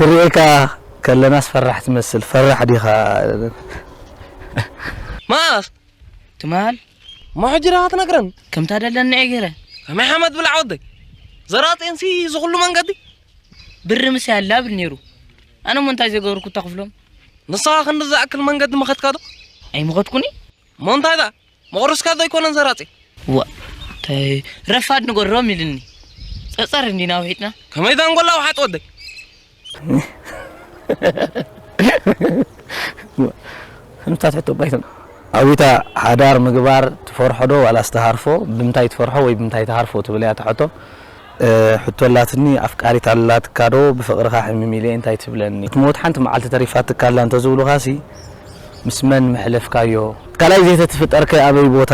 ክርእየካ ከለናስ ፈራሕ ትመስል። ፈራሕ ዲኻ? ማስ ትማል እሞ ሕጂ ዲኻ ትነግረን? ከምታ ደለኒ እየ ገይረ። ከመይ ሓመድ ብላዕ ወደይ? ዘራጤንሲ እዚ ኩሉ መንገዲ? ብሪ ምስ ያላ ብል ነይሩ። ኣነ እሞ እንታይ ዘይገበርኩ እታ ክፍሎም? ንስኻ ክንዲ ዝኣክል መንገዲ ምኸድካ ዶ? ኣይምኸድኩኒ። እሞ እንታይ ደኣ? መቑርስካ ዶ ኣይኮነን ዘራጺ? ዋ እንታይ ረፋድ ንገሮም ኢልኒ። ጸጸር እንዲና ውሒጥና። ከመይ ዳንጎላ ውሓጥ ወደይ? እንታይ ትሕቶ ባይቶም ኣዊታ ሓዳር ምግባር ትፈርሖ ዶ ዋላስ ትሃርፎ? ብምንታይ ትፈርሖ ወይ ብምንታይ ትሃርፎ ትብል እያ ትሕቶ። ሕቶ ኣላትኒ ኣፍቃሪት ኣላትካ ዶ ብፍቕርኻ ሕምም ኢለ እንታይ ትብለኒ? ክትሞት ሓንቲ መዓልቲ ተሪፋትካ ኣላ እንተዝብሉኻሲ ምስ መን ምሕለፍካዮ? ካልኣይ ዘይተትፍጠርከ ኣበይ ቦታ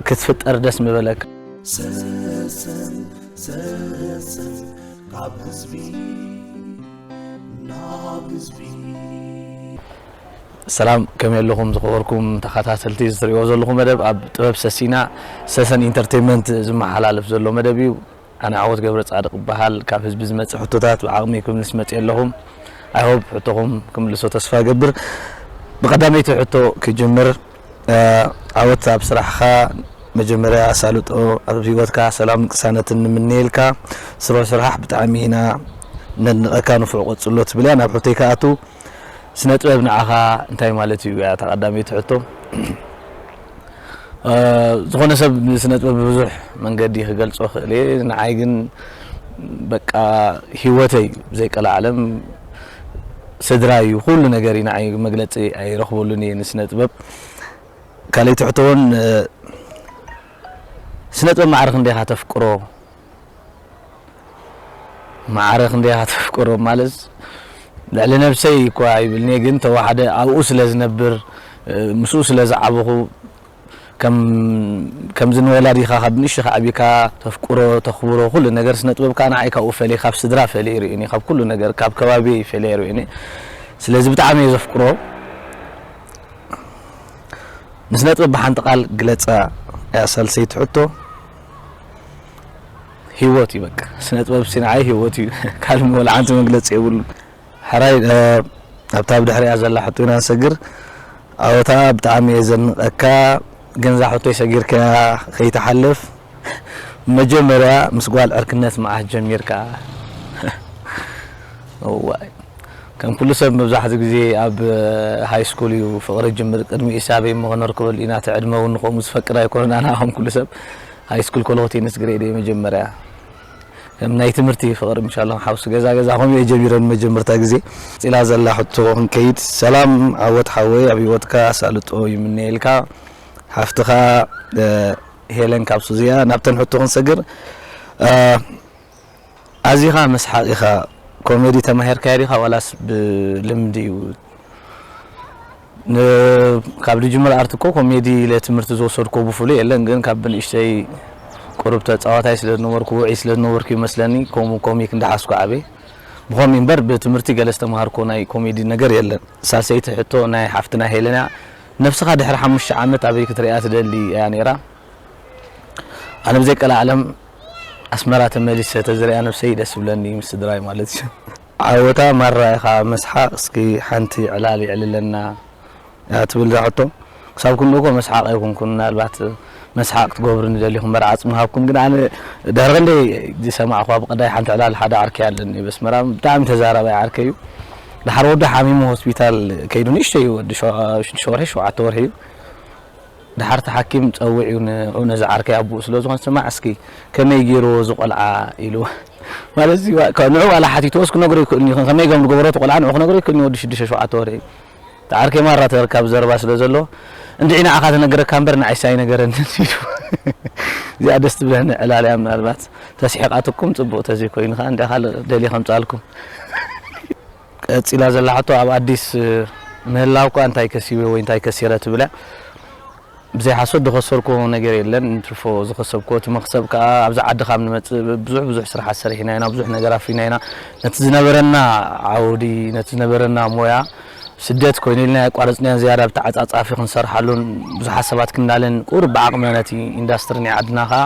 ክትፍጠር ደስ ምበለካ? ሰሰን ሰሰን ካብ ህዝቢ ናብ ህዝቢ ሰላም ከመይ ኣለኹም ዝኸበርኩም ተኸታተልቲ እዚ ትሪእዎ ዘለኹም መደብ ኣብ ጥበብ ሰሲና ሰሰን ኢንተርቴንመንት ዝመሓላለፍ ዘሎ መደብ እዩ። ኣነ ዓወት ገብረፃድቕ እበሃል። ካብ ህዝቢ ዝመፅእ ሕቶታት ብዓቕመይ ክምልስ መፂአ ኣለኹ። I hope ሕቶኹም ክምልሶ ተስፋ እገብር። ብቐዳመይቲ ሕቶ ክጅምር። ዓወት ኣብ ስራሕኻ መጀመርያ ኣሳልጦ ኣብ ህይወትካ ሰላምን ቅሳነትን ንምነየልካ። ስሩዕ ስራሕ ብጣዕሚ ኢና ነድንቐካ ንፉዕ ቀጽሎ ትብል እያ። ናብ ሕቶይ ክኣቱ ስነ ጥበብ ንዓኻ እንታይ ማለት እዩ እያ እታ ቀዳመይቲ ሕቶ። ዝኾነ ሰብ ንስነ ጥበብ ብብዙሕ መንገዲ ክገልጾ ክእል እየ። ንዓይ ግን በቃ ህይወተይ እዩ ዘይቀላዓለም ስድራ እዩ ኩሉ ነገር እዩ ንዓይ መግለጺ ኣይረኽበሉን እየ ንስነ ጥበብ። ካልኣይቲ ሕቶ እውን ስነ ጥበብ ማዕረ ክንደይ ኢኻ ተፍቅሮ? ማዕረ ክንደይ ኢኻ ተፍቅሮ ማለት ልዕሊ ነብሰይ እኳ ኣይብልኒ ግን ተዋሓደ ኣብኡ ስለ ዝነብር ምስኡ ስለ ዝዓበኹ ከም ከምዚ ንወላዲኻ ካብ ንእሽቶ ከዓቢካ ተፍቅሮ ተኽብሮ ኩሉ ነገር ስነ ጥበብ ከዓ ንዓይ ካብኡ ፈለየ ካብ ስድራ ፈለየ ይርእኒ ካብ ኩሉ ነገር ካብ ከባቢ ፈለየ ይርእኒ ስለዚ ብጣዕሚ እየ ዘፍቅሮ ንስነ ጥበብ ብሓንቲ ቃል ግለፃ እያ ሳልሰይቲ ሕቶ ህይወት እዩ በቃ ስነ ጥበብ ሲ ንዓይ ህይወት እዩ ካልእ ወላ ሓንቲ መግለፂ የብሉ ሕራይ ኣብታ ብድሕሪያ ዘላ ሕቶ ኢና ንሰግር ኣወታ ብጣዕሚ እየ ዘንቀካ ግን እዛ ሕቶይ ሰጊርካያ ከይትሓልፍ መጀመርያ ምስ ጓል ዕርክነት መዓስ ጀሚርካ እዋይ ከም ኩሉ ሰብ መብዛሕትኡ ግዜ ኣብ ሃይ ስኩል እዩ ፍቕሪ ዝጅምር። ቅድሚኡ ሳበይ እሞ ከነርክበሉ ኢና። እቲ ዕድመ እውን ንኸምኡ ዝፈቅድ ኣይኮነን። ኣነ ከም ኩሉ ሰብ ሃይ ስኩል ከለኹ ቴንስ ግሬድ እየ መጀመርያ። ከም ናይ ትምህርቲ ፍቕሪ ምሻሎም ሓውሲ ገዛ ገዛ ከምኡ እየ ጀሚረ ንመጀመርታ ግዜ። ቀጺላ ዘላ ሕቶ ክንከይድ። ሰላም ዓወት ሓወይ ኣብ ህይወትካ ኣሳልጦ ይምነየልካ። ሓፍትኻ ሄለን ካብ ሱዚያ ናብተን ሕቶ ክንሰግር። ኣዚኻ መስሓቕ ኢኻ። ኮሜዲ ተማሂርካዮ ዲኻ ዋላስ ብልምዲ እዩ? ካብ ድጅምር ኣርት እኮ ኮሜዲ ኢለ ትምህርቲ ዝወሰድኮ ብፍሉይ የለን፣ ግን ካብ ብንእሽተይ ቁሩብ ተፃዋታይ ስለ ዝነበርኩ ውዑይ ስለ ዝነበርኩ ይመስለኒ ከምኡ ኮሚክ እንዳሓዝኩ ዓብየ። ብኸምኡ እምበር ብትምህርቲ ገለ ዝተምሃርኮ ናይ ኮሜዲ ነገር የለን። ሳልሰይቲ ሕቶ ናይ ሓፍትና ሄለና፣ ነብስኻ ድሕሪ ሓሙሽተ ዓመት ኣበይ ክትሪኣ ትደሊ እያ ነይራ? ኣነ ብዘይ ቀልዓለም ኣስመራ ተመሊሰ ተዝሪኣ ነብሰይ ደስ ይብለኒ ምስ ስድራይ ማለት እዩ። ዓወታ ማራ ኢኻ መስሓቕ እስኪ ሓንቲ ዕላል የዕልለና እያ ትብል እዛ ሕቶ። ክሳብ ክንድኡ እኮ መስሓቕ ኣይኮንኩን፣ ምናልባት መስሓቕ ክትገብሩኒ ደሊኹም እምበር ዓጽሚ ሃብኩም። ግን ኣነ ድሕሪ ክንደይ ዝሰማዕኹዋ ብቐዳይ ሓንቲ ዕላል ሓደ ዓርከይ ኣለኒ ኣብ ኣስመራ ብጣዕሚ ተዛራባይ ዓርከይ እዩ። ድሓር ወዱ ሓሚሙ ሆስፒታል ከይዱ ንእሽተይ እዩ ወዲ ሽዱሽተ ወርሒ ሸውዓተ ወርሒ እዩ። ድሓር እቲ ሓኪም ጸዊዑ ንዑ ነዚ ዓርከይ ኣቦኡ ስለ ዝኾነ ስማዕ እስኪ ከመይ ገይርዎ እዚ ቆልዓ ኢሉ ማለት እዚ ንዑ ዋላ ሓቲትዎስ ክነግሮ ይክእልኒ ይኽን ከመይ ከም ዝገበሮ እቲ ቆልዓ ንዑ ክነግሮ ይክእልኒ ወዲ ሽዱሽተ ሸውዓተ ወርሒ እቲ ዓርከይ ማራ ተርካብ ዘረባ ስለ ዘሎ እንድዒ ንዓኻ ተነግረካ እምበር ንዓይሲ ኣይነገረንን ኢሉ እዚኣ ደስ ትብለኒ ዕላል እያ ምናልባት ተስሒቓትኩም ጽቡቕ ተዘይኮይኑ ከኣ እንድዒ ካልእ ደልየ ከምጻልኩም ቀጺላ ዘላ ሕቶ ኣብ ኣዲስ ምህላውኳ እንታይ ከሲበ ወይ እንታይ ከሲረ ትብል እያ። ብዘይ ሓሶት ዝኸሰርኩዎ ነገር የለን። እንትርፎ ዝኸሰብኩዎ እቲ መኽሰብ ከኣ ኣብዚ ዓዲ ካብ ንመጽእ ብዙሕ ብዙሕ ስራሓት ሰሪሕና ኢና፣ ብዙሕ ነገር ኣፍሪና ኢና። ነቲ ዝነበረና ዓውዲ፣ ነቲ ዝነበረና ሞያ ስደት ኮይኑ ኢልና ኣየቋረጽናዮን ዝያዳ ብተዓጻጻፊ ክንሰርሓሉን ብዙሓት ሰባት ክንዳለን ቁሩብ ብዓቕምና ነቲ ኢንዳስትሪ ናይ ዓድና ከኣ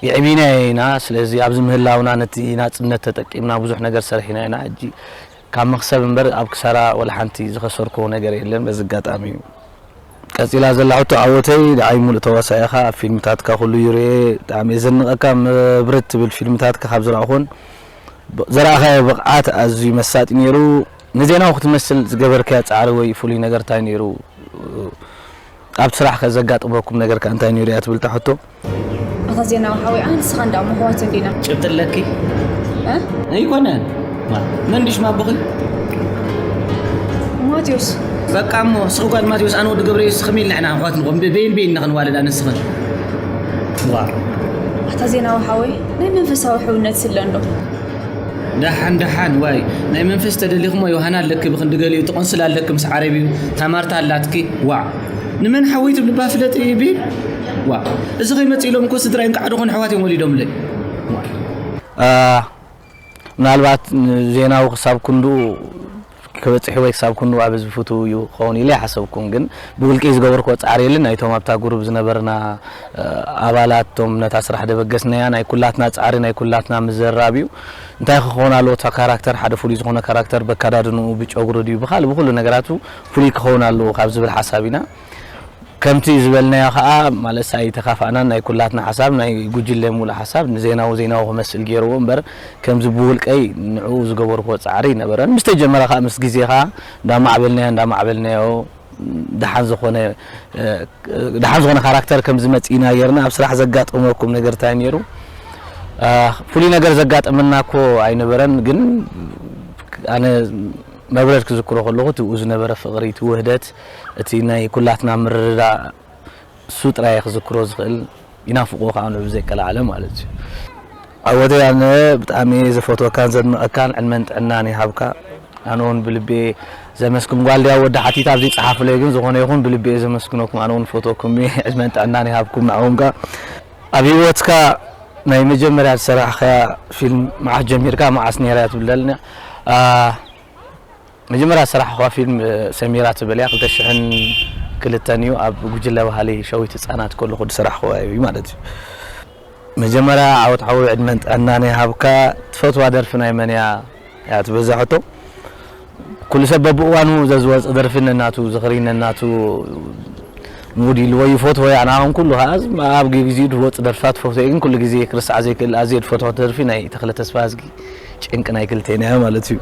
የዕቢና ኢና። ስለዚ ኣብዚ ምህላውና ነቲ ናጽነት ተጠቂምና ብዙሕ ነገር ሰሪሕና ኢና። ሕጂ ካብ መኽሰብ እምበር ኣብ ክሳራ ወላ ሓንቲ ዝኸሰርኩዎ ነገር የለን። በዚ ኣጋጣሚ እዩ። ቀጺላ ዘላ ሕቶ፣ ዓወተይ፣ ንዓይ ሙሉእ ተዋሳኢ ኢኻ። ኣብ ፊልምታትካ ኩሉ ይርኤ፣ ብጣዕሚ እየ ዘድንቐካ። መብርህ ትብል ፊልምታትካ ካብ ዝረኣኹን ብ-፣ ዘርኣኻዮ ብቕዓት ኣዝዩ መሳጢ ነይሩ። ንዜናዊ ክትመስል ዝገበርካዮ ጻዕሪ ወይ ፍሉይ ነገር እንታይ ነይሩ? ኣብ ስራሕ ከ ዘጋጥመኩም ነገር ከ እንታይ ነይሩ እያ ትብል እታ ሕቶ። ኣታ ዜናዊ ሓወይ፣ ኣነ ንስኻ እንዳ እሞ ኣሕዋት እንዲና። ጭብጢ ኣለኪ? እ? ኣይኮነን። ማ-፣ መን ድሽ ማቦኺ? ማቴዎስ። በቃ እሞ፣ ንስኺ ጓል ማቴዎስ፣ ኣነ ወዲ ገብረየሱስ፣ ከመይ ኢልና ኢና ኣሕዋት ንኾን? ብ-፣ በይን በይንና ክንዋደድ ኣነ ንስኽን። ዋ። ኣታ ዜናዊ ሓወይ፣ ናይ መንፈሳዊ ሕውነት ስለ እንዶ? ደሓን፣ ደሓን፣ ዋይ። ናይ መንፈስ ተደሊኽሞ ዮሃና ኣለኪ፣ ብኽንዲ ገሊኡ ትቆንስል ኣለኪ፣ ምስ ዓረብ እዩ። ታማርታ ኣላትኪ። ዋዕ። ንመን ሓወይ ትብልባ ፍለጥ ቢል? ዋዕ። እዚ ከይመጽእ ኢሎም እኮ ስድራይ እንቃዕ ድኾን ኣሕዋት እዮም ወሊዶምለይ። ዋዕ። አ፣ ምናልባት ንዜናዊ ክሳብ ክንድኡ ክበጽሕ ወይ ክሳብ ክንድኡ ኣብ ህዝቢ ፍቱው እዩ ክኸውን ኢለ ኣይሓሰብኩን። ግን ብውልቂ ዝገበርክዎ ጻዕሪ የለን። ናይቶም ኣብታ ጉሩብ ዝነበርና፣ እ፣ ኣባላት፣ እቶም ነታ ስራሕ ደበገስናያ፣ ናይ ኩላትና ጻዕሪ፣ ናይ ኩላትና ምዝርራብ እዩ። እንታይ ክኸውን ኣለዎ? እታ ካራክተር፣ ሓደ ፍሉይ ዝኾነ ካራክተር፣ በካዳድንኡ፣ ብጨጉሩ ድዩ፣ ብኻልእ ብኹሉ ነገራቱ ፍሉይ ክኸውን ኣለዎ ካብ ዝብል ሓሳብ ኢና። ከምቲ ዝበልናዮ ኸኣ፣ ማለት ኣይተኻፋእናን፣ ናይ ኩላትና ሓሳብ፣ ናይ ጉጅለ ሙሉእ ሓሳብ ንዜናዊ ዜናዊ ክመስል ገይርዎ እምበር፣ ከምዚ ብውልቀይ ንዕኡ ዝገበርኩዎ ጻዕሪ ኣይነበረን። ምስ ተጀመረ ኸኣ፣ ምስ ግዜ ኸኣ እንዳማዕበልናዮ፣ እንዳማዕበልናዮ፣ ደሓን ዝኾነ፣ እ፣ ደሓን ዝኾነ ካራክተር ከም ዝመጽእ ኢና ጌርና። ኣብ ስራሕ ዘጋጠመኩም ነገር እንታይ ነይሩ? እ፣ ፍሉይ ነገር ዘጋጠመና እኮ ኣይነበረን፣ ግን ኣነ መብረድ ክዝክሮ ከለኹ፣ እቲ ብኡ ዝነበረ ፍቕሪ፣ እቲ ውህደት፣ እቲ ናይ ኩላትና ምርድዳእ፣ እሱ ጥራይ ክዝክሮ ዝኽእል፣ ይናፍቆ ከኣ ንዑ ብዘይቀላዕለ ማለት እዩ። ዓወተይ፣ ኣነ ብጣዕሚ እየ ዘፈትወካን ዘድንቐካን፣ ዕድመን ጥዕናን ይሃብካ። ኣነ እውን ብልቤ ዘመስግን፣ ጓል ድያ ወዲ ሓቲት ኣብዚ ጸሓፍለይ፣ ግን ዝኾነ ይኹን ብልቤ እየ ዘመስግነኩም። ኣነ እውን ፈትወኩም እየ። ዕድመን ጥዕናን ይሃብኩም ንዓኹም ከኣ። ኣብ ህይወትካ ናይ መጀመርያ ዝሰራሕካያ ፊልም መዓስ ጀሚርካ፣ መዓስ ነይራ እያ ትብል ደለና? ኣ፣ መጀመርያ ዝሰራሕኽዋ ፊልም፣ እ፣ ሰሚራ ትብል እያ። ክልተ ሽሕን ክልተን እዩ። ኣብ ጉጅለ ባህሊ ሸዊት ህጻናት ከለኹ ዝሰራሕኽዋ እዩ ማለት እዩ። መጀመርያ ዓወት ሓወይ፣ ዕድመን ጥዕናን ይሃብካ። ትፈትዋ ደርፊ ናይ መን እያ? እያ ትበዛ ሕቶ። ኩሉ ሰብ በብእዋኑ ዘዝወጽእ ደርፊ ነናቱ ዝኽሪ፣ ነናቱ ሙድ ኢልዎ ይፈትዎ እያ። ኣነ ኣሁን ኩሉ ከኣ ኣብ ግዜኡ ዝወጽእ ደርፍታት ፈትዎ እየ፣ ግን ኩሉ ግዜ ክርስዓ ዘይክእል ኣዝየ ዝፈትሖ ደርፊ ናይ ተኽለ ተስፋዝጊ ጭንቂ ናይ ክልቴና እያ ማለት እዩ።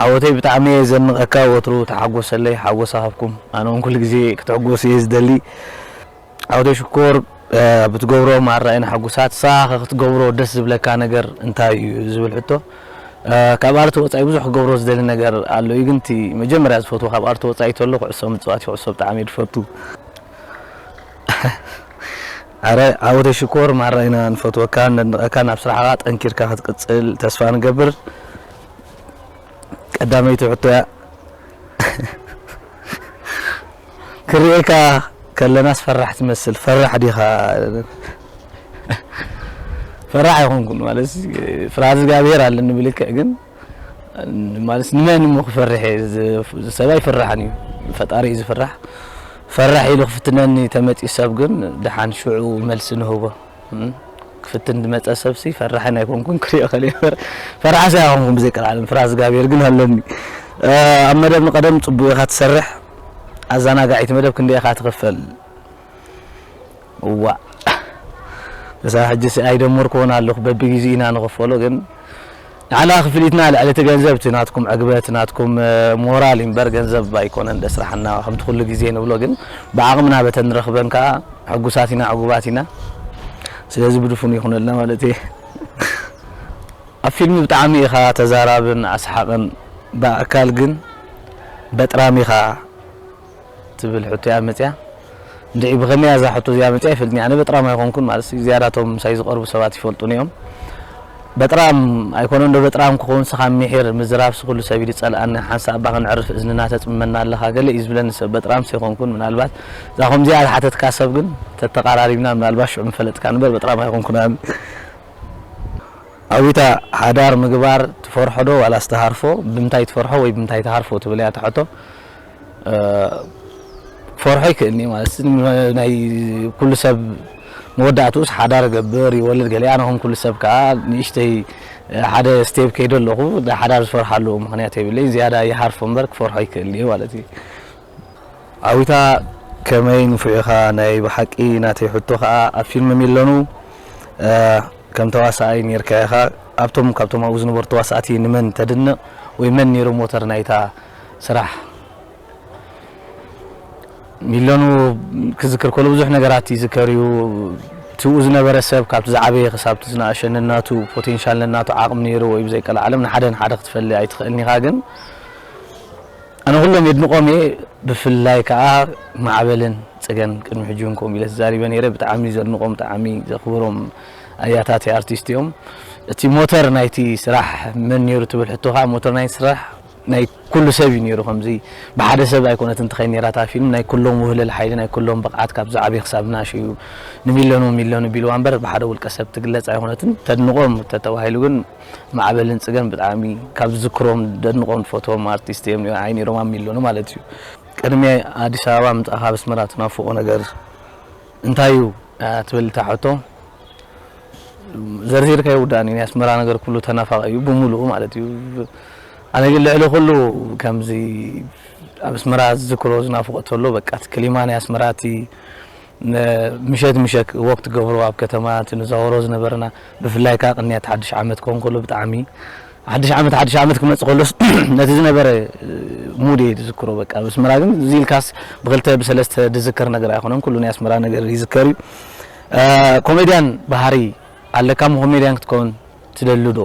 ዓወተይ፣ ብጣዕሚ እየ ዘድንቐካ፣ ወትሩ ተሓጎሰለይ፣ ሓጎስ ሃብኩም። ኣነ እውን ኩሉ ግዜ ክትሕጎስ እየ ዝደሊ። ዓወተይ ሽኮር፣ እ፣ ብትገብሮም ኣራእይና ሕጉሳት። ንስኻ ኸ ክትገብሮ ደስ ዝብለካ ነገር እንታይ እዩ ዝብል ሕቶ። እ፣ ካብ ኣርቲ ወጻኢ ብዙሕ ክገብሮ ዝደሊ ነገር ኣሎ እዩ፣ ግን እቲ መጀመርያ ዝፈትዎ ካብ ኣርቲ ወጻኢ ተሎ ኩዕሶ ምጽዋት እዩ። ኩዕሶ ብጣዕሚ እየ ዝፈቱ። ኣረ ዓወተይ ሽኮር፣ ማራ ኢና ንፈትወካን ነድንቐካን። ኣብ ስራሕኻ ጠንኪርካ ክትቅጽል ተስፋ ንገብር። ቀዳመይቲ ሕቶ እያ። ክርእየካ ከለናስ ፈራሕ ትመስል። ፈራሕ ዲኻ? ፈራሕ ኣይኮንኩን ማለት፣ ፍርሃት እግዚኣብሔር ኣለኒ ብልክዕ፣ ግን ማለት ንመን እሞ ክፈርሕ እየ? ዝ-፣ ሰብ ኣይፍርሕን እዩ፣ ፈጣሪ እዩ ዝፍራሕ። ፈራሕ ኢሉ ክፍትነኒ ተመጺኡ ሰብ ግን ደሓን ሽዑ መልሲ ንህቦ። እም፣ ክፍትን ዝመጸ ሰብሲ ፈራሕን ኣይኮንኩን፣ ክሪኦ ከለ ይፈር-፣ ፈራሕሲ ኣይኮንኩን ብዘይ ቀልዓለም፣ ፍርሃት እግዚኣብሔር ግን ኣለኒ። እ፣ ኣብ መደብ ንቐደም ጽቡቕ ኢኻ ትሰርሕ፣ ኣዘናጋዒት መደብ ክንደይ ኢኻ ትኽፈል? እዋእ፣ እሳ ሕጂሲ ኣይደመርኩዎን ኣለኹ፣ በብግዜኡ ኢና ንኽፈሎ፣ ግን ንዓና ክፍሊትና ልዕሊ እቲ ገንዘብ፣ እቲ ናትኩም ዕግበት፣ ናትኩም፣ እ፣ ሞራል እዩ እምበር ገንዘብ ኣይኮነን ደስርሓና፣ ከምቲ ኩሉ ግዜ ንብሎ፣ ግን ብዓቕምና በተን ንረኽበን ከኣ ሕጉሳት ኢና፣ ዕጉባት ኢና። ስለዚ ብድፉን ይኹነልና ማለት እየ። ኣብ ፊልም ብጣዕሚ ኢኻ ተዛራብን ኣስሓቕን፣ ብኣካል ግን በጥራም ኢኻ ትብል ሕቶ እያ መጽያ። እንድዒ ብኸመይ እያ እዛ ሕቶ እዚኣ መጽያ ይፈልጥኒ። ኣነ በጥራም ኣይኮንኩን ማለት፣ ዝያዳ እቶም ምሳይ ዝቐርቡ ሰባት ይፈልጡኒ እዮም። በጥራም ኣይኮነን ዶ በጥራም ክኸውን፣ ስኻ ምሒር፣ ምዝራብሲ ኩሉ ሰብ እዩ ዝጸልኣኒ፣ ሓንሳእ እባ ክንዕርፍ እዝንና ተጽምመና ኣለኻ፣ ገለ እዩ ዝብለኒ ሰብ። በጥራምሲ ኣይኮንኩን፣ ምናልባት እዛ ከምዚኣ ዝሓተትካ ሰብ ግን ተተቓራሪብና ምናልባት ሽዑ ምፈለጥካ እምበር በጥራም ኣይኮንኩን ኣነ። ኣዊታ፣ ሓዳር ምግባር ትፈርሖ ዶ ዋላስ ትሃርፎ? ብምንታይ ትፈርሖ ወይ ብምንታይ ትሃርፎ ትብል እያ እታ ሕቶ። እ፣ ክፈርሖ ይክእልኒ ማለት፣ ናይ ኩሉ ሰብ መወዳእትኡስ ሓዳር እገብር ይወልድ ገለ። ኣነ ከም ኩሉ ሰብ ከዓ ንእሽተይ ሓደ ስቴፕ ከይደ ኣለኹ፣ ሓዳር ዝፈርሓሉ ምኽንያት የብለይ። ዝያዳ ይሃርፎ እምበር ክፈርሖ ይክእል እዩ ማለት እዩ። ኣዊታ፣ ከመይ ንፉዕ ኢኻ? ናይ ብሓቂ ናተይ ሕቶ ኸኣ ኣብ ፊልም ሚለኑ ከም ተዋሳኣይ ኔርካ ኢኻ። ኣብቶም ካብቶም ኣብኡ ዝነበሩ ተዋሳእቲ ንመን ተድንቕ ወይ መን ነይሩ ሞተር ናይታ ስራሕ? ሚለኑ ክዝክር ከሎ ብዙሕ ነገራት ይዝከር እዩ። ትኡ ዝነበረ ሰብ ካብቲ ዝዓበየ ክሳብ ዝናእሸ ነናቱ ፖቴንሻል ነናቱ ዓቕሚ ነይሩ ወይ ብዘይቀልዓለም ንሓደ ንሓደ ክትፈሊ ኣይትኽእልን ኢኻ። ግን ኣነ ኩሎም የድንቖም እየ። ብፍላይ ከዓ ማዕበልን ፅገን ቅድሚ ሕጂ እውን ከምኡ ኢለ ተዛሪበ ነይረ። ብጣዕሚ ዘድንቖም ብጣዕሚ ዘኽብሮም ኣያታት ኣርቲስት እዮም። እቲ ሞተር ናይቲ ስራሕ መን ነይሩ ትብል ሕቶ ከዓ ሞተር ናይቲ ስራሕ ናይ ኩሉ ሰብ እዩ ነይሩ። ከምዚ ብሓደ ሰብ ኣይኮነትን ትኸይድ ነይራ እታ ፊልም። ናይ ኩሎም ውህለል ሓይሊ ናይ ኩሎም ብቕዓት ካብ ዝዓበየ ክሳብ ዝናእሸ እዩ። ንሚለኑ ሚለኑ ቢልዋ እምበር ብሓደ ውልቀ ሰብ ትግለፅ ኣይኮነትን። ተድንቖም ተተባሂሉ ግን ማዕበልን ፅገን ብጣዕሚ ካብ ዝዝክሮም ደድንቆም ፈትዎም ኣርቲስት እዮም። ኣይ ነይሮም ኣብ ሚለኑ ማለት እዩ። ቅድሚ ኣዲስ ኣበባ ምፃእኻ ኣብ ኣስመራ ትናፍቆ ነገር እንታይ እዩ ትብል እታ ሕቶ? ዘርዚርካ ይውዳእን እዩ። ናይ ኣስመራ ነገር ኩሉ ተናፋቂ እዩ ብምሉኡ ማለት እዩ። ኣነ ግን ልዕሊ ኩሉ ከምዚ ኣብ ኣስመራ ዝዝክሮ ዝናፍቆ ተሎ በቃ እቲ ክሊማ ናይ ኣስመራ እቲ ምሸት ምሸት ወክ ትገብሮ ኣብ ከተማ እቲ ንዛወሮ ዝነበርና ብፍላይ ከዓ ቅንያት ሓድሽ ዓመት ክኸውን ከሎ ብጣዕሚ ሓድሽ ዓመት ሓድሽ ዓመት ክመፅእ ከሎስ ነቲ ዝነበረ ሙድ እየ ዝዝክሮ። በቃ ኣብ ኣስመራ ግን እዚ ኢልካስ ብክልተ ብሰለስተ ዝዝከር ነገር ኣይኮነን። ኩሉ ናይ ኣስመራ ነገር ይዝከር እዩ። ኮሜድያን ባህሪ ኣለካ? ኮሜድያን ክትከውን ትደሊ ዶ?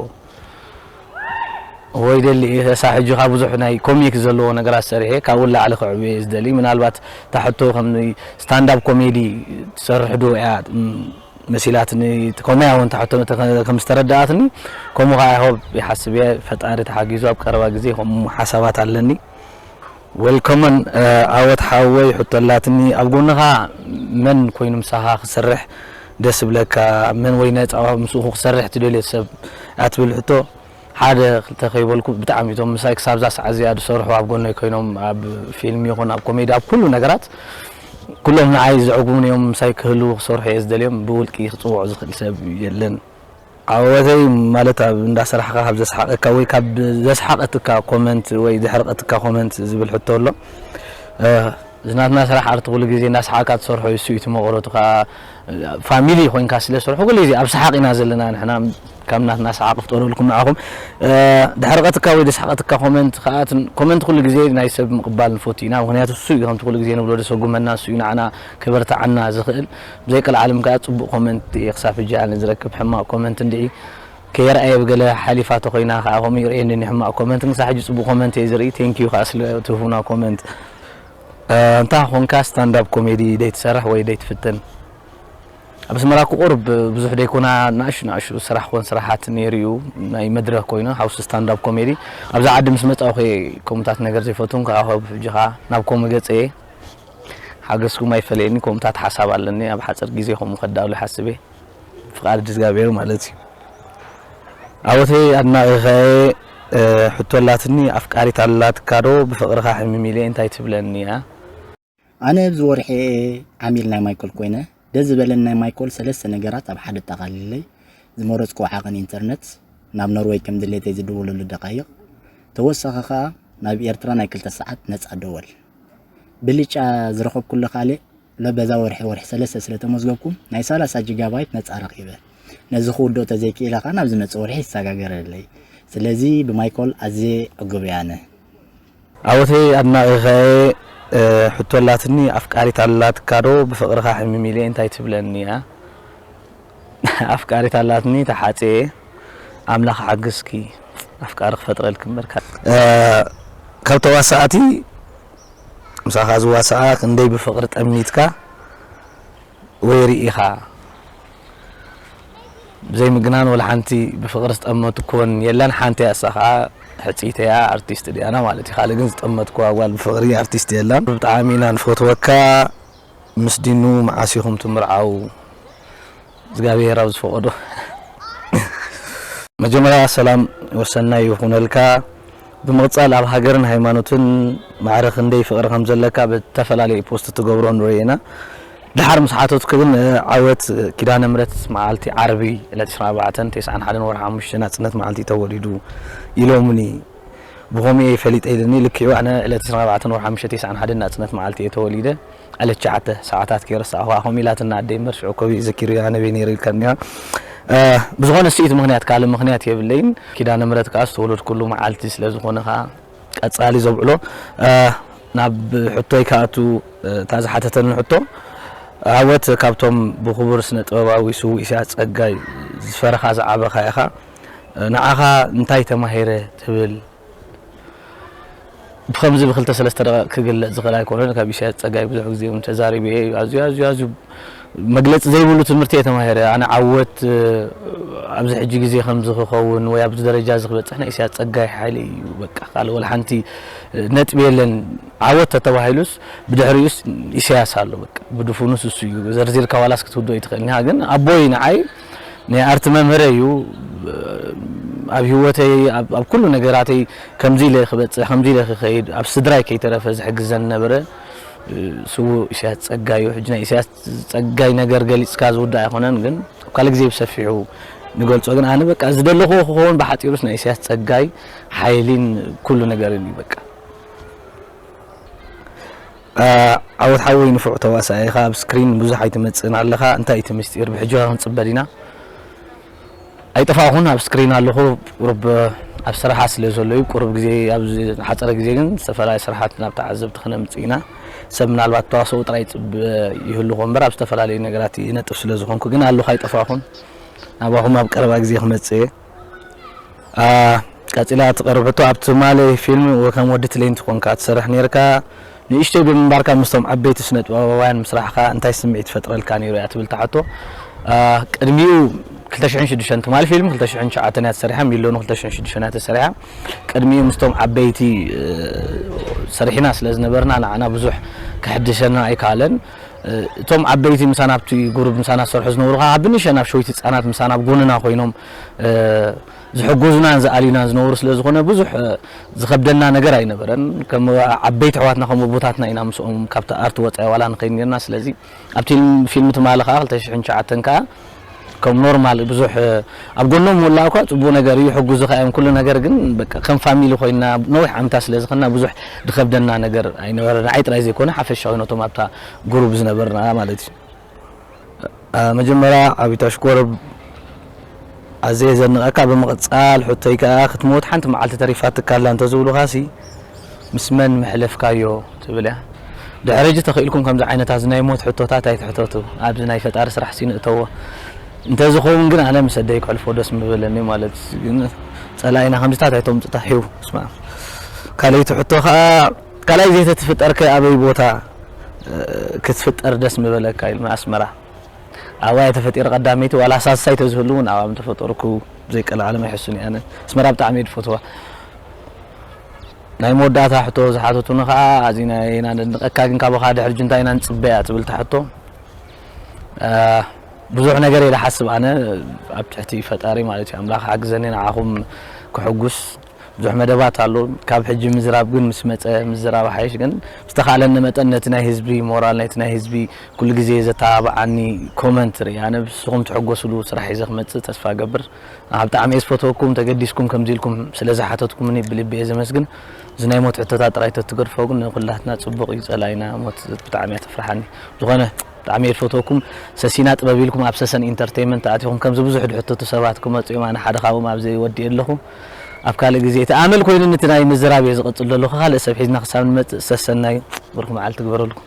ወይ ደሊ እየ። እሳ ሕጂ ካብ ብዙሕ ናይ ኮሚክ ዘለዎ ነገራት ሰሪሐ ካብኡ ላዕሊ ክዕብየ እየ ዝደሊ። ምናልባት እታ ሕቶ ከም ስታንዳፕ ኮሜዲ ትሰርሕ ዶ እያ መሲላትኒ። ኮመያ እውን እታ ሕቶ ከም ዝተረዳኣትኒ ከምኡ ከዓ ይሆብ ይሓስብ እየ። ፈጣሪ ተሓጊዙ ኣብ ቀረባ ግዜ ከምኡ ሓሳባት ኣለኒ። ወልኮመን ዓወት ሓወይ ሕቶ ኣላትኒ። ኣብ ጎንኻ መን ኮይኑ ምሳኻ ክሰርሕ ደስ ብለካ? መን ወይ ነፃ ምስኡ ክሰርሕ ትደልዮ ሰብ ኣትብል ሕቶ ሓደ ክልተ ከይበልኩ ብጣዕሚ እቶም ምሳይ ክሳብ እዛ ሰዓት እዚኣ ዝሰርሑ ኣብ ጎነይ ኮይኖም ኣብ ፊልም ይኹን ኣብ ኮሜዲ ኣብ ኩሉ ነገራት ኩሎም ንዓይ ዝዕጉሙን እዮም። ምሳይ ክህልዉ ክሰርሑ እየ ዝደልዮም። ብውልቂ ክፅውዖ ዝኽእል ሰብ የለን። ዓወተይ ማለት ኣብ እንዳሰራሕካ ካብ ዘስሓቀካ ወይ ካብ ዘስሓቀትካ ኮመንት ወይ ዘሕርቀትካ ኮመንት ዝብል ሕቶ ኣሎ። እዚ ናትና ስራሕ ኣርቲ ኩሉ ግዜ እናሰሓቅካ ትሰርሖ እዩ። እሱ እዩ እቲ መቐረቱ ከዓ ፋሚሊ ኮይንካ ስለ ዝሰርሑ ኩሉ ግዜ ኣብ ሰሓቅ ኢና ዘለና ንሕና። ካብ ናትና ሰሓቅ ክፍጠረልኩም ንዓኹም። ድሕርቀትካ ወይ ዘስሓቀትካ ኮመንት ከዓ ኮመንት ኩሉ ግዜ ናይ ሰብ ምቅባል ንፈቱ ኢና። ምክንያቱ እሱ እዩ ከምቲ ኩሉ ግዜ ንብሎ ዘሰጉመና እሱ እዩ ንዓና ከበርትዓና ዝኽእል። ብዘይቀልዓለም ከዓ ፅቡቅ ኮመንት እየ ክሳብ ሕጂ ኣነ ዝረክብ። ሕማቅ ኮመንት እንድዒ ከየርኣየ ብገለ ሓሊፋ ተኮይና ከዓ ከምኡ ይርእየኒ ሕማቅ ኮመንት። ክሳብ ሕጂ ፅቡቅ ኮመንት እየ ዝርኢ። ቴንኪዩ ከዓ ስለ ትህቡና ኮመንት። እንታ ኮንካ ስታንዳፕ ኮሜዲ ደይትሰርሕ ወይ ደይትፍትን? ኣብ ኣስመራ ክቁርብ ብዙሕ ደይኮና ናእሹ ናእሹ ስራሕ ኮን ስራሓት ነይሩ እዩ። ናይ መድረክ ኮይኑ ሓውስ ስታንዳፕ ኮሜዲ ኣብዚ ዓዲ ምስ መፃኡ ከምታት ነገር ዘይፈቱን ከዓ ካብ ሕጂ ከዓ ናብ ከምኡ ገፀ እየ። ሓገዝኩም ኣይፈለየኒ። ከምታት ሓሳብ ኣለኒ ኣብ ሓፂር ግዜ ከምኡ ከዳሉ ሓስብ እየ። ፍቃድ እግዚኣብሔር ማለት እዩ። ዓወተይ ኣድናቂኸ ሕቶ ኣላትኒ። ኣፍቃሪት ኣላትካ ዶ ብፍቅርኻ ሕምም ኢለ እንታይ ትብለኒ እያ? ኣነ ኣብዚ ወርሒ ዓሚል ናይ ማይኮል ኮይነ ደስ ዝበለኒ ናይ ማይኮል ሰለስተ ነገራት ኣብ ሓደ ጠቃሊለይ ዝመረፅኩ ዓቐን ኢንተርነት ናብ ኖርወይ ከም ድሌተይ ዝድወለሉ ደቃይቕ ተወሳኺ ከዓ ናብ ኤርትራ ናይ ክልተ ሰዓት ነፃ ደወል ብልጫ ዝረኸብኩሉ ካልእ ለበዛ ወርሒ ወርሒ ሰለስተ ስለ ተመዝገብኩ ናይ ሰላሳ ጂጋባይት ነፃ ረኺበ። ነዚ ክውድኦ ተዘይክኢለ ከዓ ናብ ዝመፅእ ወርሒ ይሰጋገረለይ። ስለዚ ብማይኮል ኣዝየ ዕጉብ እየ ኣነ። ዓወተይ ኣድናቒኸ እየ። ሕቶ ኣላትኒ ኣፍቃሪት ኣላትካ ዶ ብፍቕርኻ ሕምም ኢለ እንታይ ትብለኒ እያ? ኣፍቃሪት ኣላትኒ ተሓፅየ። ኣምላኽ ሓግዝኪ ኣፍቃሪ ክፈጥረልኪ እምበር ካብ ተዋሳእቲ ምሳኻ ዝዋሳኣ ክንደይ ብፍቕሪ ጠሚትካ ወይ ርኢኻ ብዘይ ምግናን ወላ ሓንቲ ብፍቕሪ ዝጠመትኩወን የለን። ሓንቲ እያ እሳ ከዓ ሕፅይተይ እያ ኣርቲስት ድያና ማለት እዩ። ካልእ ግን ዝጠመትኩዋ ጓል ብፍቕሪ ኣርቲስት የላን። ብጣዕሚ ኢና ንፈትወካ። ምስ ዲኑ መዓስ ኢኹም ትምርዓው? እግዚኣብሔር ኣብ ዝፈቐዶ። መጀመርያ ሰላም ወሰናይ ይኹነልካ። ብምቕፃል ኣብ ሃገርን ሃይማኖትን ማዕረ ክንደይ ፍቕሪ ከም ዘለካ ብተፈላለየ ፖስት ትገብሮ ንሪኦ ኢና። ድሓር ምስ ሓተትኩ ግን፣ እ፣ ዓወት ኪዳነ ምሕረት መዓልቲ ዓርቢ ዕለት ዕስራን ኣርባዕተን ተስዓን ሓደን ወርሒ ሓሙሽተ ናጽነት መዓልቲ እዩ ተወሊዱ ኢሎምኒ። ብኸምኡ እየ ፈሊጠ ኢልኒ። ልክዕ እዩ፣ ኣነ ዕለት ዕስራን ኣርባዕተን ወርሒ ሓሙሽተ ተስዓን ሓደን ናጽነት መዓልቲ እየ ተወሊደ። ዕለት ትሽዓተ ሰዓታት ከይረሳዕኹ ከምኡ ኢላትና ኣደይ እምበር ሽዑ ከቢድ ዘኪሩ እያ፣ ኣነ በይነይ ይርኢ ኢልካኒ እያ። እ፣ ብዝኾነ ስኢት ምኽንያት ካልእ ምኽንያት የብለይን። ኪዳነ ምሕረት ከኣ ዝተወለድኩሉ መዓልቲ ስለ ዝኾነ ከኣ ቀጻሊ ዘብዕሎ፣ እ፣ ናብ ሕቶይ ክኣቱ፣ እ፣ እታ ዝሓተተኒ ሕቶ፣ ዓወት ካብቶም ብክቡር ስነ ጥበባዊ ስዉእ ኢሳያስ ጸጋይ ዝፈረኻ ዝዓበኻ ኢኻ። እ፣ ንዓኻ እንታይ ተማሂረ ትብል? ብኸምዚ ብክልተ ሰለስተ ደቂቕ ክግለጽ ዝኽእል ኣይኮነን። ካብ ኢሳያስ ጸጋይ ብዙሕ ግዜ እውን ተዛሪበ እየ። ኣዝዩ፣ ኣዝዩ፣ ኣዝዩ መግለጺ ዘይብሉ ትምህርቲ እየ ተማሂረ። ኣነ ዓወት፣ እ፣ ኣብዚ ሕጂ ግዜ ከምዚ ክኸውን ወይ ኣብዚ ደረጃ እዚ ክበጽሕ ናይ ኢሳያስ ጸጋይ ሓይሊ እዩ። በቃ ካልእ ወላ ሓንቲ፣ እ፣ ነጥቢ የለን። ዓወት ተተባሂሉስ ብድሕሪኡስ ኢሳያስ ኣሎ። በቃ ብድፉኑስ እሱ እዩ። ዘርዚርካ ዋላስ ክትውድኦ ኣይትኽእልን ኢኻ። ግን ኣቦይ ንዓይ ናይ ኣርቲ መምህረይ እዩ። ኣብ ህይወተይ፣ ኣብ፣ ኣብ ኩሉ ነገራተይ ከምዚ ኢለ ክበጽሕ፣ ከምዚ ኢለ ክኸይድ፣ ኣብ ስድራይ ከይተረፈ ዝሕግዘኒ ነበረ። ስዉእ ኢሳያስ ጸጋይ እዩ። ሕጂ ናይ ኢሳያስ ጸጋይ ነገር ገሊጽካ ዝውዳእ ኣይኮነን፣ ግን ኣብ ካልእ ግዜ ብሰፊሑ ንገልጾ። ግን ኣነ በቃ ዝደለኽዎ ክኸውን ብሓጺሩስ ናይ ኢሳያስ ጸጋይ ሓይሊን ኩሉ ነገርን እዩ በቃ። እ፣ ዓወት ሓወይ ንፉዕ ተዋሳኣይ ኢኻ። ኣብ ስክሪን ብዙሕ ኣይትመጽእን ኣለኻ። እንታይ እቲ ምስጢር? ብሕጂ ክንጽበ ዲና? ኣይጠፋእኹን፣ ኣብ ስክሪን ኣለኹ። ቁሩብ ኣብ ስራሓት ስለ ዘሎ እዩ። ቁሩብ ግዜ፣ ኣብ ዝሓጸረ ግዜ ግን ዝተፈላለዩ ስራሓት ናብ ተዓዘብቲ ክነምጽእ ኢና። ሰብ ምናልባት ተዋስኦ ጥራይ ይጽበ ይህልዎ እምበር ኣብ ዝተፈላለዩ ነገራት ይነጥፍ ስለ ዝኾንኩ ግን ኣለኹ፣ ኣይጠፋእኹን። ናባኹም ኣብ ቀረባ ግዜ ክመጽእ እየ። አ፣ ቀጺላ ትቐርብ ሕቶ፣ ኣብ ትማሊ ፊልም ወ-፣ ከም ወዲ ትሌንቲ ኮንካ ትሰርሕ ነይርካ። ንእሽተይ ብምንባርካ ምስቶም ዓበይቲ ስነ ጥበባውያን ምስራሕካ እንታይ ስምዒት ይፈጥረልካ ነይሩ እያ ትብል እታ ሕቶ። አ፣ ቅድሚኡ ክልተ ሽሕን ሽዱሽተን፣ ትማሊ ፊልም ክልተ ሽሕን ትሽዓተን እያ ተሰሪሓ፣ ሚሎኑ ክልተ ሽሕን ሽዱሽተን እያ ተሰሪሓ። ቅድሚኡ ምስቶም ዓበይቲ፣ እ፣ ሰሪሕና ስለ ዝነበርና ንዓና ብዙሕ ከሐድሰና ኣይከኣለን። እ፣ እቶም ዓበይቲ ምሳና ኣብቲ ጉሩብ ምሳና ዝሰርሑ ዝነበሩ ከዓ ብንእሽተን ኣብ ሸዊት ህጻናት ምሳና ኣብ ጎንና ኮይኖም፣ እ፣ ዝሕግዙናን ዝኣልዩናን ዝነበሩ ስለ ዝኾነ ብዙሕ፣ እ፣ ዝኸብደና ነገር ኣይነበረን። ከም ዓበይቲ ኣሕዋትና ከም ኣቦታትና ኢና ምስኦም ካብቲ ኣርት ወጻኢ ዋላ ንኸይድ ነርና። ስለዚ ኣብቲ ፊልም ትማሊ ከዓ ክልተ ሽሕን ትሽዓተን ከዓ ከም ኖርማል ብዙሕ፣ እ፣ ኣብ ጎኖም ምህላው እኳ ጽቡቕ ነገር እዩ፣ ይሕግዙኻ እዮም ኩሉ ነገር፣ ግን በቃ ከም ፋሚሊ ኮይና ነዊሕ ዓመታት ስለ ዝኸና ብዙሕ ዝኸብደና ነገር ኣይነበረን። ንዓይ ጥራይ ዘይኮነ ሓፈሻዊ ነቶም ኣብታ ጉሩብ ዝነበርና ማለት እዩ። እ፣ መጀመርያ ዓቢታ ሽኮር ኣዘየ ዘንቐካ፣ ብምቕጻል ሕቶይ ከኣ ክትሞት ሓንቲ መዓልቲ ተሪፋትካ ኣላ እንተዝብሉኻሲ ምስ መን ምሕለፍካዮ ትብል እያ። ድሕሪ ሕጂ ተኽኢልኩም ከምዚ ዓይነት ኣዝናይ ሞት ሕቶታት ኣይትሕተቱ። ኣብዚ ናይ ፈጣሪ ስራሕ ሲ ንእተዎ። እንተዝኸውን ግን ኣነ ምስ ኣደይ ክሕልፎ ደስ ምበለኒ ማለት ግን ጸላኢና ከምዚታት ኣይተምጽታ ሒው። ስማ። ካልኣይቲ ሕቶ ከኣ ካልኣይ ዘይተትፍጠርከ ኣበይ ቦታ፣ እ፣ ክትፍጠር ደስ ምበለካ ኢሉ ኣስመራ። ኣብኣ እየ ተፈጢረ ቀዳመይቲ፣ ዋላ ሳልሳይ ተዝህሉ እውን ኣብኣ ምተፈጠርኩ ዘይቀልዓለም ኣይሕሱን እየ ኣነ። ኣስመራ ብጣዕሚ እየ ዝፈትዋ። ናይ መወዳእታ ሕቶ ዝሓተቱኒ ኸዓ ኣዚና ኢና ነድንቐካ፣ ግን ካባኻ ድሕሪ ሕጂ እንታይ ኢና ንጽበያ ትብል እታ ሕቶ። እ፣ ብዙሕ ነገር እየ ዝሓስብ ኣነ ኣብ ትሕቲ ፈጣሪ ማለት እዩ። ኣምላኽ ሓግዘኒ ንዓኹም ክሕጉስ። ብዙሕ መደባት ኣሎ። ካብ ሕጂ ምዝራብ ግን ምስ መጸ ምዝራብ ሓይሽ፣ ግን ብዝተኻእለኒ መጠን ነቲ ናይ ህዝቢ ሞራል፣ ነቲ ናይ ህዝቢ ኩሉ ግዜ ዘተባብዓኒ ኮመንት ርኢ። ኣነ ንስኹም ትሕጎስሉ ስራሕ ሒዘ ክመጽእ ተስፋ እገብር። ኣነ ብጣዕሚ እየ ዝፈትወኩም፣ ተገዲስኩም ከምዚ ኢልኩም ስለ ዝሓተትኩምኒ ብልቢ እየ ዘመስግን። እዚ ናይ ሞት ሕቶታት ጥራይ ተትገድፎ ግን ንኹላትና ጽቡቕ እዩ። ጸላኢና ሞት ብጣዕሚ እያ ተፍርሓኒ። ዝኾነ ብጣዕሚ እየ ዝፈትወኩም። ሰሲና ጥበብ ኢልኩም ኣብ ሰሰን ኢንተርቴይንመንት ኣቲኹም ከምዚ ብዙሕ ድሕተቱ ሰባት ክመጹ እዮም። ኣነ ሓደ ካብኦም ኣብዚ ወዲኤ ኣለኹ። ኣብ ካልእ ግዜ እቲ ኣመል ኮይኑኒ እቲ ናይ ምዝራብ እየ ዝቐጽል ዘለኹ። ካልእ ሰብ ሒዝና ክሳብ ንመጽእ ሰሰናዩ። ብሩኽ መዓልቲ ግበረልኩም።